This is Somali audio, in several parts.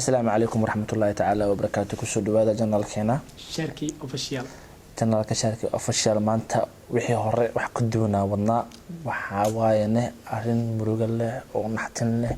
Asalaamu calaykum waraxmatullaahi tacaala wabarakaatu. Kusoo dhawaada channelkeena Sharki Official. Channelka Sharki Official. Maanta wixii hore wax ka duwanaa wadnaa. Waxaa waayane arrin murugo leh oo naxtin leh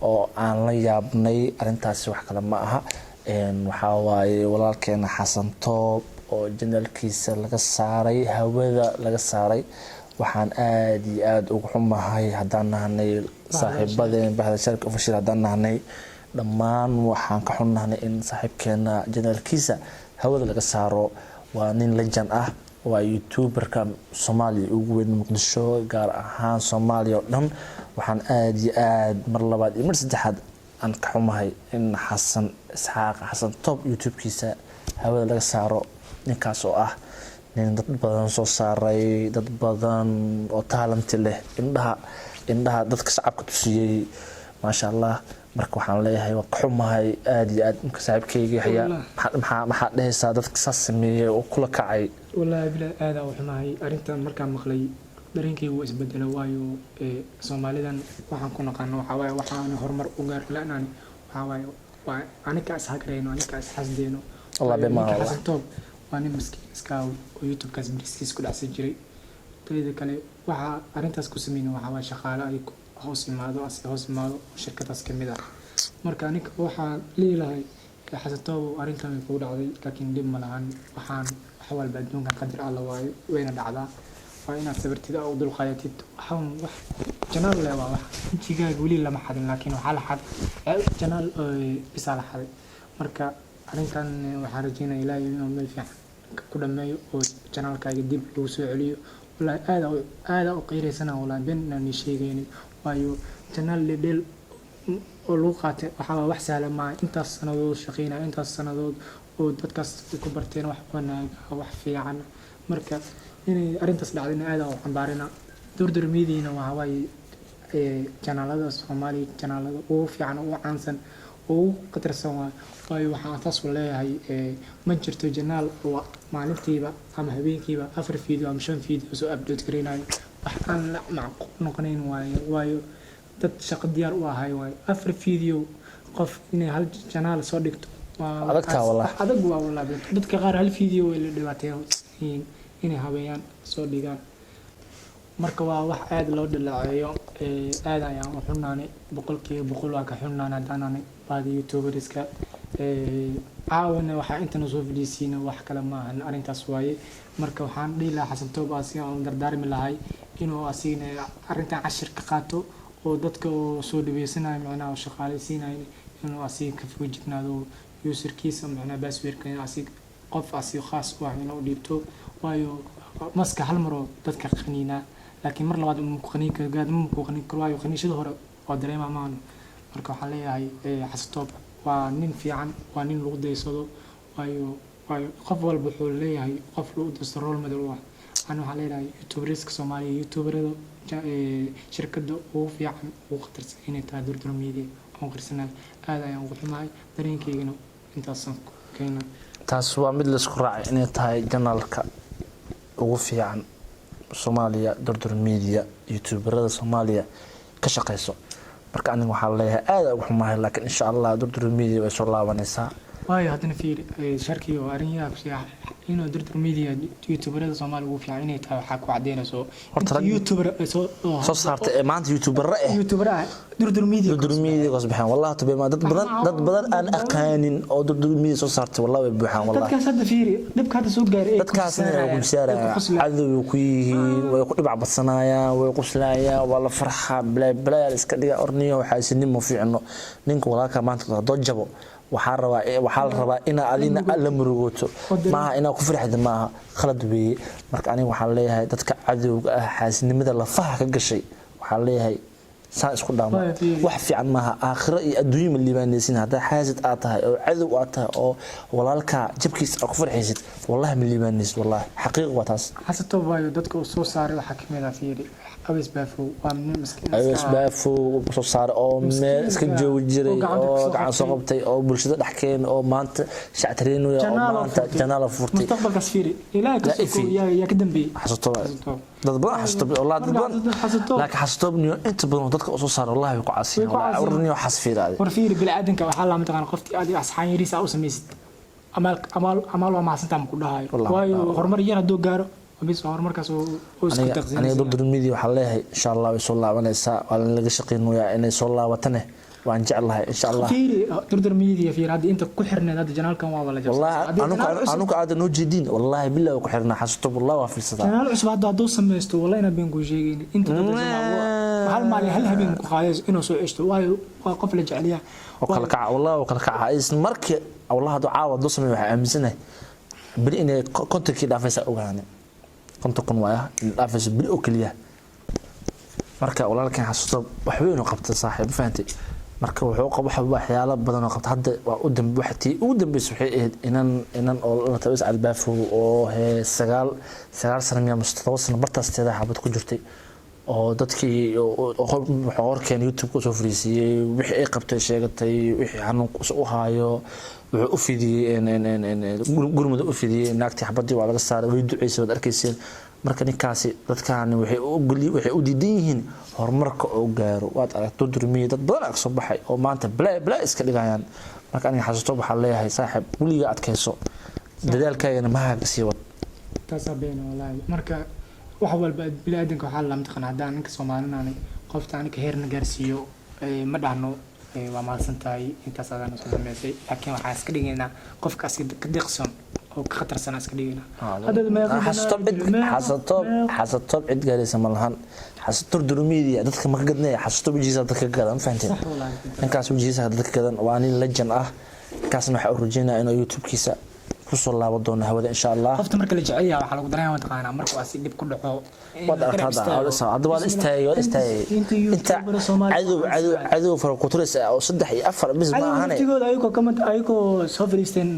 oo aan la yaabnay. Arrintaasi wax kale ma aha, waxaa waaye walaalkeena Xasan Toob oo channelkiisa laga saaray, hawada laga saaray. Waxaan aada iyo aada ugu xumahay haddaan nahnay saaxiibadeen bahda Sharki Official, haddaan nahnay dhammaan, waxaan ka xunnahnay in saaxiibkeena channelkiisa hawada laga saaro. Waa nin legend ah, waa youtuberka Soomaaliya ugu weyn, Muqdisho gaar ahaan, Soomaaliya oo dhan. Waxaan aada iyo aada mar labaad iyo mar saddexaad aan ka xumahay in Xasan Isxaaq Xasan Top YouTube-kiisa hawada laga saaro, ninkaas oo ah nin dad badan soo saaray, dad badan oo talent leh indhaha dadka shacabka tusiyey, maasha Allah. Marka waxaan leeyahay waan ka xumahay aada iyo aad. Marka saaxiibkeyga Yaxya, maxaa dhehaysaa dadka saas sameeyey oo kula kacay? Wallaahi bilaa, aada u xumahay arrintan. Markaan maqlay, dareenkaygu waa isbedelo, waayo Soomaalidan waxaan ku naqaano waxaa waaye waxaan horumar u gaar la-aan. Waxaa waaye waa aniga is hagreyno, aniga is xasdeyno. Allah Waayo bee maaha. ninka Wallah. Xasan Toob waa nin miskiin iska ah oo YouTube-kaas bariskiis ku dhacsan jiray. Teeda kale, waxaa arrintaas ku sameynay waxaa waaye shaqaale ay hoos imaado, as hoos imaado oo shirkadaas ka mid ah. Marka aniga waxaan dhihi lahay, Xasan Toobow, arrintan way kugu dhacday, laakiin dhib ma lahan. Waxaan wax walba adduunkan qadar Alla waayo, wayna dhacdaa. Waa inaad sabirtid oo u dulqaadatid. Waxaan wax channel leh waa wax wejigaaga weli lama xadin, laakiin waxaa la xad channel bisaa la xaday. Marka arrintan waxaan rajeynaya Ilaahay inuu meel fiican ku dhameeyo oo channelkaaga dib lagu soo celiyo. Wallaahi aada u qiiraysana, wallaahi been inaan ii sheegaynin, waayo channel dhedheel oo lagu qaatay waxaa waa wax sahlan maaha. Intaas sanadood shaqeynaya, intaas sanadood oo dadkaas ku barteen wax wanaag ah, wax fiican. Marka inay arrintaas dhacdayna aad u cambaarina. Durdur Mediana waxaa waaye channelada Soomaaliya channelada ugu fiican, ugu caansan, ugu qatarsan waayo. Waayo waxaan saas u leeyahay, ma jirto channel oo maalintiiba ama habeenkiiba afar video ama shan video soo upload gareynayo. Wax aan la macquul noqonayn waayo. Waayo dad shaqo diyaar u ahay waayo. Afar video qof inay hal channel soo dhigto waa Adagtaa wallah. Adag waa wallahi. Dadka qaar hal video way la dhibaateeyeen inay habeeyaan, soo dhigaan. Marka waa wax aad loo dhaleeceeyo. Aad ayaan u xunaanay, 100% waa ka xunaanay haddaananay baadi youtuberska. Caawana waxaa intana soo fadhiisiina wax kale maahan, arrintaas waaye. Marka waxaan dhihi lahaa Xasan Toob, asiga aan dardaarmi lahay inuu asigana arrintan cashir ka qaato oo dadka oo soo dhaweysanayo, macnaha oo shaqaaleysiinayo, inuu asiga ka feejignaado userkiisa, macnaha passwordka, in asiga qof asiga khaas u ah inuu dhiibto. Waayo maska hal mar oo dadka qaniinaa, laakiin mar labaad ma ku qaniin karo, gaadma ma ku qaniin karo, waayo qaniishada hore waa dareema maano. Marka waxaan leeyahay, Xasan Toob waa nin fiican, waa nin lagu daysado, waayo qof walba wuxuu leeyahay qof lagu daysto, role model u ah. Ani waxaan leeyahay youtuberska Soomaaliya, youtuberada shirkadda ugu fiican, ugu khatarsan inay tahay Durdur Media oon qirsanahay. Aad ayaan ugu xumahay, dareenkaygana intaasaan ku keena. Taas waa mid laisku raacay inay tahay channelka ugu fiican Soomaaliya, Durdur Media, youtuberada Soomaaliya ka shaqeyso. Marka aniga waxaan leeyahay aada ugu xumahay, laakiin insha Allah Durdur Media way soo laabanaysaa. Waayo haddana fiiri, Sharki, oo arrin yaab inuu Durdur Media youtuberada Soomaaliya ugu fiican inay tahay waxaa ku cadeynayso Horta inta youtuber ay soo oo soo saartay ee maanta youtubera ah youtuber ah Durdur Media. Durdur Media kaas baxeen, wallahi tabe ma dad badan, dad badan aan aqaanin oo Durdur Media soo saartay, wallahi way buuxaan wallahi. Dadkaas hadda fiiri dhibka hadda soo gaaray ay Dadkaasna way ku ku saarayaan, qoslayaan. Cadow ku yihiin, way ku dhibac badsanayaan, way qoslayaan, waa la farxaa, balaa balaa la iska dhiga. Orniyo waxaa fiicno ninka walaalka maanta haddoo jabo, waxaa la rabaa inaa adina la murugooto, maaha inaa ku farxida, maaha, khalad weeye. Marka aniga waxaan leeyahay dadka cadowga ah, xaasinimada lafaha ka gashay, waxaan leeyahay saan isku dhaama. Waayo, fiiri. Wax fiican maaha, aakhiro iyo adduunyo ma liibaanaysin haddaa xaasid aad tahay oo cadow aad tahay oo walaalkaa jabkiisa aad ku farxaysid. Wallahi ma liibaanaysid, wallahi xaqiiq waa taas. Xasan waayo dadka uu soo saaray waxaa kamid ah, fiiri, Aweys Baafow, waa nin miskiin Aweys iska ah. Baafow soo saaray oo meel iska Miskiinka joogi jiray oo gacanta oo kusoo gacan soo qabtay. qabtay oo bulshada dhex keenay oo maanta shactareynaya oo Channel maanta furtay. channel furtay. Mustaqbalkaas fiiri, Ilaahay ka Yaa soko ifi. yaa ka dambeeyey. Xasan Toob. Xasan Toob. Dad badan xasuusto, wallahi dad badan. Xasuusto. Laakiin xasuusto niyo inta badan dadka u soo saara, wallahi way ku caasiyan. Way ku caasiyan. Warniyo xas fiiraade. War fiiri, bini'aadanka waxaa la mataqaan qoftii adiga asxaan yariis aa u samaysid, amaal amaal amaal waa mahadsantaa ma ku dhahayo. Wallahi. Waayo horumar yar hadduu gaaro, bis horumarkaas oo isku Aniga taqsiinaysa. Durdur Media waxaa leeyahay, insha Allah way soo laabanaysaa, waa laga shaqeynayaa inay soo laabatane, waan jeclahay insha Allah. Fiiri Durdur Media, fiiri hadda inta ku xirneed, hadda channelkan waa la jabsaday. Wallahi Haddii anuka channel cusub- anuka aad noo jeedin, wallahi billahi waa ku xirnaa xasuusto, wallahi waa fiirsadaa. Channel cusub hadda hadduu samaysto, wallahi inaan been kuu sheegaynin, inta dad hal maalin hal habeen ku qaadayso inuu soo ceshto, waayo waa qof la jeceliyaa. Oo kala kaca, wallahi oo kala kaca isla markii. Wallahi hadduu caawa hadduu sameeyo, waxaa aaminsanahay beri inay 50kii dhaafaysa, ogaane 50,000 waaya inay dhaafayso beri oo keliya. Marka walaalkan xasuusto wax weyn oo qabta, saaxiib, ma fahantay? Marka wuxuu qabo waxyaalo badan oo qabta. Hadda waa u dambe, waxa tii ugu dambeysay waxay ahayd inan oo la tabis albaafow oo hee 9 9 sano miya mise 7 sano bartaas teeda xabad ku jirtay, oo dadkii wuxuu horkeen YouTube kusoo fariisiiyey, wixii ay qabtay sheegatay, wixii xanuun u haayo wuxuu u fidiyey, gurmada u fidiyey. Naagtii xabadii waa laga saaray, way duceysay, waad arkayseen. Marka ninkaasi dadkaani waxay u ogoli, waxay u diidan yihiin horumarka oo gaaro. Waad aragtay Durdur Media, dad badan ag soo baxay oo maanta balaa balaa iska dhigayaan. Marka aniga xasuusto waxaa leeyahay, saaxiib, weliga adkayso, dadaalkaagana maha sii wad. Taasaa beena wallaahi. Marka wax walba bini'aadanka waxaa la mataqaan, haddaan ninka soomaalinaanay qofta aniga heerna gaarsiiyo, ma dhahno waa mahadsan tahay, intaas adaan soo sameysay, laakiin waxaan iska dhigaynaa qofka asiga ka deeqsan oo ka khatarsan aan iska dhigaynaa. Hadda Xasatoob cid, xasatoob, xasatoob cid gaaraysa ma lahan. Xasatoor Durdur Media dadka ma ka gadnaya, xasatoob wajihiisa dadka ka gadan, ma fahanteen? Sax wallaahi. Ninkaas wajihiisa dadka gadan, waa nin legend ah. Ninkaasna waxaa u rajeynaya inuu YouTube-kiisa kusoo laaban doono hawada insha Allah. Qofta marka la jecel yahay waxaa lagu dareema mataqaanaa marka waa si dhib ku dhaco in Waad la aragtaa garab hadda. istaago. Hadda waa la istaagay, waa la istaagay. Inta inta YouTuber Soomaali cadow cadow cadow farakuturis ah oo saddex iyo afar bis ma cadow ahane. Naftigooda ayagoo comment, ayagoo soo fadhiisteen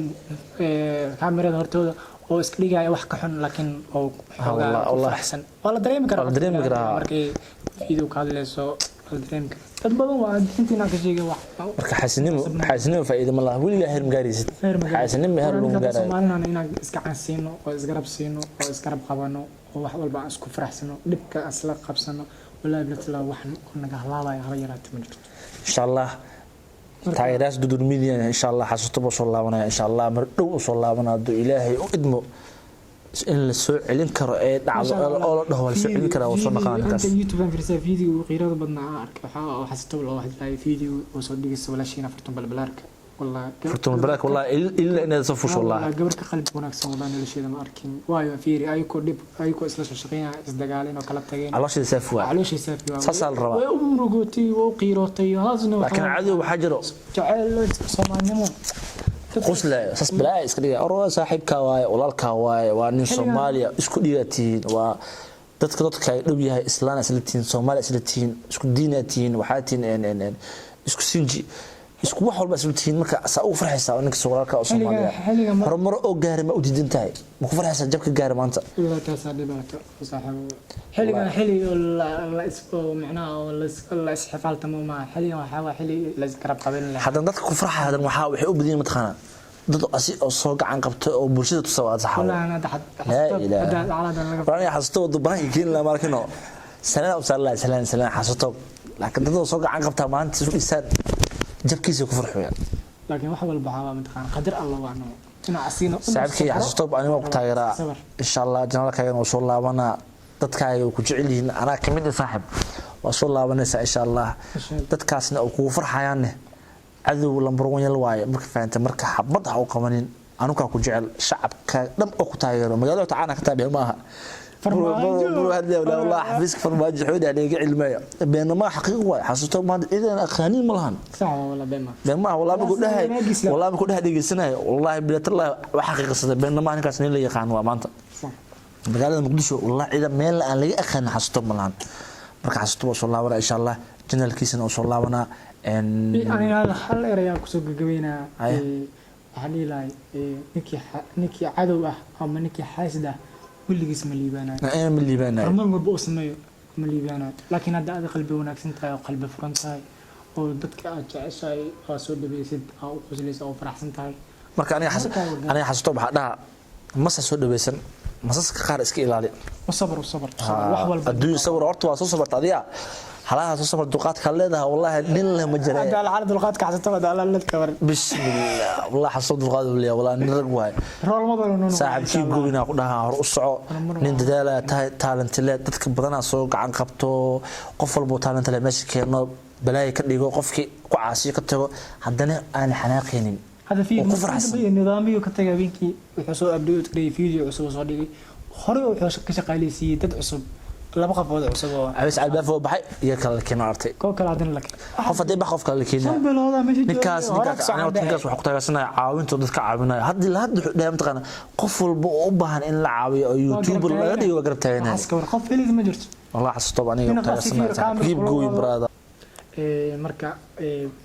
kaamirada hortooda oo iska dhigaya wax ka xun, laakiin oo xoogaa ku Wallah. faraxsan waa la dareemi karaa. Waa la dareemi karaa. Markay video ka hadlayso waa la dareemi karaa. Dad badan waa intiinaan ka sheegay wax. Marka xaasinimo, xaasinimo faa'iido ma laha, weligaa heer ma gaaraysid. Heer ma gaaraysid. Xaasinimo heer lagu gaarayo. Soomaalina inaan iska cansiino oo isgarab siino oo isgarab qabano oo wax walba aan isku faraxsano, dhibka aan isla qabsano, wallahi bilatala wax naga halaabaya haba yaraate ma jirto. Insha Allah taageerayaasha Durdur Media, insha Allah xasuusto buu soo laabanaya insha Allah, mar dhow u soo laabanaya hadduu Ilaahay u idmo, in la soo celin karo ee dhacdo oo la dhaho waa la soo celin karaa, waa soo naqaan ninkaas. Inta YouTube aan fiirsaday, video uu qiirada badnaa aan arkay waxaa oo xasuusto loo hadlayay video oo soo dhigaysa walaashiina Fartun Balbalaarka, wallahi. Furtun Balbalaarka, wallahi illa inaad soo fusho, wallahi. Gabar ka qalbi wanaagsan wallahi nolosheeda ma arkin. Waayo fiiri, ayakoo dhib, ayakoo isla shaqeynaya, isdagaaleen oo kala tageen. Caloosheeda saafi waay. Calooshay saafi waa. Saasaa la rabaa. Way u murugootay, way u qiirootay haasna. Laakiin cadow waxaa jiro jacayl Soomaalinimo. Qoslaayo, saas balaa iska dhigaya. Or saaxiibkaa waaye, walaalkaa waaye, waa nin Soomaaliya isku dhigaatihiin, waa dadka dadka ay dhow yahay, islaan isla tihiin, Soomaaliya isla tihiin, isku diinaa tihiin, waxaa tihiin isku sinji, isku wax walba isla tihiin. Marka saa ugu farxaysaa oo ninka walaalkaa oo Soomaaliya xilliga horumar oo gaaray ma u diidan tahay? Ma ku farxaysaa jabka gaaray maanta? Ilaa taasaa dhibaato saaxiibo. Xilligan xilli oo la is oo macnaha oo la isxifaaltamo maaha. Xilligan waxaa waa xilli la isgarab qaban lahaa. Haddana dadka ku farxaya haddana waxaa waxay u badan yihiin mataqaanaa dad asi oo soo gacan qabtay oo bulshada tusa waa saxaabo. Wallahi ana hadda Laa ilaaha. hadda caladan laga Waraniga xasuusto wado banaanka keeni lahaa markino salaan u saaran lahaa, salaan salaan xasuusto. Laakiin dad oo soo gacan qabtaa maanta isu dhisaan jabkiisa ku farxayaan. Laakiin wax walba waxaa waa mataqaana qadar Allah, waa noo inaa asiina Saaxiibkay xasuusto, aniga waan ku taageeraa. Sabar. Insha Allah channelkaagana waa soo laabanaa, dadkaaga way ku jecel yihiin, anaa kamid ah saaxiib, waa soo laabanaysaa insha Allah. Insha Allah. Dadkaasna oo kugu farxayaanne cadow lambar one yal waaye. Marka fahantay, marka xabad ha u qabanin, anukaa ku jecel, shacabka dhan oo ku taageero magaalada tacaana ka taabiya maaha. Farmaajo. Wallah xafiiska Farmaajo wuxuu dhahay iga cilmaya beenama xaqiiq waay. Xasuusto maanta ciidan aqaanin ma lahan. Sax waa wala bema. Beenmaha wallahi ma ku dhahay, wallahi ma ku dhahay dhageysanayo, wallahi bilatallaahi wax xaqiiqsada beenamaha ninkaas nin la yaqaan waa maanta sax magaalada Muqdisho, wallahi ciidan meel aan laga aqaanin xasuusto ma lahan. Marka xasuusto waa soo laabanaa insha Allah, channelkiisana waa soo laabanaa. Aniga hal erayaa kusoo gagabeynaa. Haya. Waxaan dhihi lahay ninkii cadow ah ama ninkii xaasid ah weligiis ma liibaanayo. Ma liibaanayo. Horumar walba uu sameeyo ma liibaanayo. Laakiin hadda aad qalbi wanaagsan tahay oo qalbi furan tahay oo dadka aad jeceshahay oo soo dhaweysid oo u qoslaysa oo faraxsan tahay. Marka aniga xasuusto waxaa dhaha masa soo dhaweysan. Masaska qaar iska ilaali. Sabr, sabr, wax walba. Adduun sabr horta waa soo sabarta adiga, halaha soo sabar, dulqaadka leedahay wallahi nin leh ma jira. Hadda alcala dulqaadka xasata wada alla ladka war. Bismillah, wallahi xasoo dulqaad u leeyahay, wallahi nin rag waay. Role model noo. Saaxiibkii gobinaa ku dhahaa hor u soco, nin dadaalaya tahay, talent leh, dadka badanaa soo gacan qabto, qof walbo talent leh meesha keeno, balaayo ka dhigo, qofkii ku caasiyo ka tago, haddana aan xanaaqaynin. Hadda oo ku faraxsan. Nidaamiyo ka tagay habeenkii wuxuu soo update gareeyay, video cusub soo dhigay, hore wuxuu ka shaqaaleysiiyey dad cusub, laba qofood cusub oo Cabays albaab oo baxay iyo kale la keeno artay. Koo kale haddana la keenay. Qof haddii bax, qof kale la keenaa. 5 bilooda meesha Ninkaas joogay, hore ninkaas ka socon aniga ninkaas waxaa ku taageersanaya caawinta dadka caawinaya. Hadda ilaa hadda wuxuu dhahay mataqaana qof walba oo u baahan in la caawiyo oo YouTuber laga dhigo waa garab taaganaya. Waxaas ka war qof helis ma jirto. Wallahi xasuusto aniga Nin ku taageersanaya. qasif iyo Keep kaamil going, kula wado. brother. Marka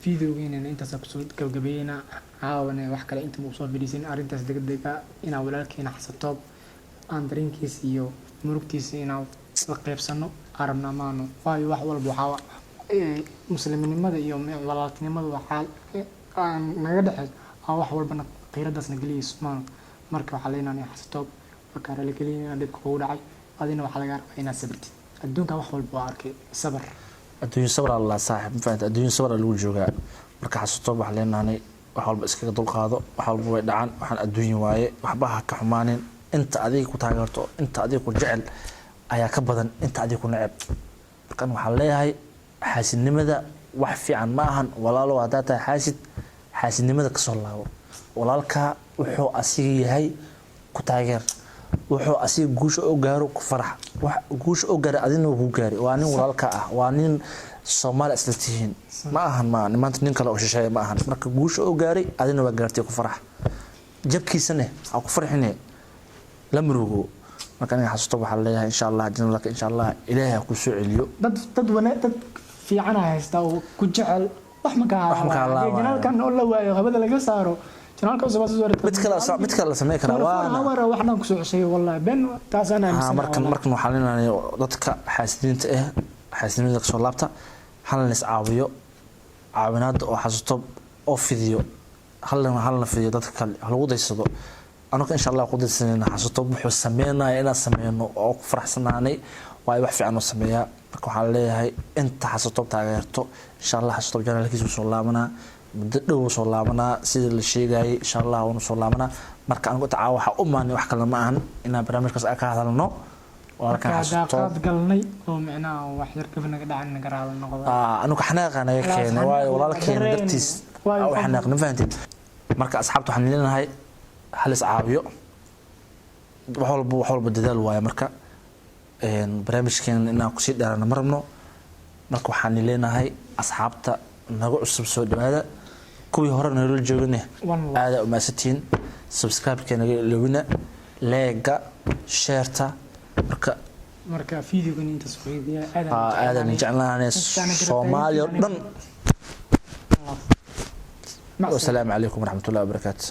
videogeena intaas kusoo gabagabeynaa. Caawane wax kale inta usoo fadhiisan arrintaas degdega inaan walaalkeena Xasatoob aan dareenkiisa iyo murugtiisa inaan la qeybsano aan rabnaa maano, waayo wax walba waxaa musliminimada iyo walaaltinimada waxaa aan naga dhexeys aan wax walbana qiiradaasna geliyeyso maano. Marka waxaa leenahay Xasatoob waa kaa raaligelinayna dhibka kugu dhacay, adina waxaa lagaa rabaa inaad sabirtid. Adduunkan wax walba waa arkay, sabar. Adduunyo sabr alla saaxib, ma fahamtay? Adduunyo sabr lagu joogaa. Marka xasuusto waxaan leenahay wax walba iskaga dulqaado, wax walba way dhacaan, waxaan adduunyo waaye, waxba ha ka xumaanin. Inta adiga ku taageerto, inta adiga ku jecel ayaa ka badan inta adiga ku neceb. Marka waxaan leeyahay xaasidnimada wax fiican ma ahan. Walaalow, haddaa tahay xaasid, xaasidnimada kasoo laabo. Walaalka wuxuu asiga yahay ku taageer, wuxuu asiga guusha oo gaaro ku farax, wax guusha oo gaaro adina wuu ku gaari. Waa nin walaalka ah, waa nin Soomaali isla tihiin, ma ahan ma maanta nin kale oo shisheeye ma ahan. Marka guusha oo gaaray adina waa gaartay, ku farax. Jabkiisane ha ku farxine, la murugo. Marka aniga xasuusto waxaa leeyahay insha Allah janalka insha Allah Ilaahay ha ku soo celiyo. Dad wana dad fiican haysta oo ku jecel, wax ma ka Wax ma kaa halaabaayo. Janaalkan oo la waayo, hawada laga saaro, janaalka cusub soo Mid kale mid kale la sameyn karaa waana waana wax dhan kusoo ceshay, wallahi ben taasaan aaminsan. Markan waxaa leenahay dadka xaasidiinta ah xaasidnimada kasoo laabta, halna is caawiyo, caawinaada oo xasuusto oo fidiyo, halna fidiyo dadka kale ha lagu daysado. Anuga insha Allah ku daysanayna xasuusto wuxuu sameynaya inaan sameyno oo ku faraxsanaanay, waayo wax fiican oo sameeyaa. Marka waxaan leeyahay inta xasuusto taageerto, insha Allah xasuusto janaalkiisa soo laabanaa, muddo dhow soo laabanaa sida la sheegayay, insha Allah waanu soo laabanaa. Marka anigu inta caawa waxaa u maanay wax kale ma ahan inaan barnaamijkaas aan ka hadalno walaalkan xasuusto. Qaad galnay oo micnaha wax yar gab naga dhacan, naga raali noqdo. Anigu xanaaqa naga keenay, waayo walaalkeena dartiis u xanaaqna, ma fahanteed? Marka asxaabta waxaan leenahay hal is caawiyo, wax walba dadaal waaye. Marka barnaamijkeena inaan kusii dheeraano ma rabno. Marka waxaan leenahay asxaabta naga cusub soo dhawaada, kuwii hore nala joogane aadaa umaasantihiin, subscribe-ka naga ilowina, like-ga, share-ta. Marka marka videogan intaas ku aadan jeclaanay Soomaaliya oo dhan. Wasalaamu calaykum waraxmatullahi wabarakaatu.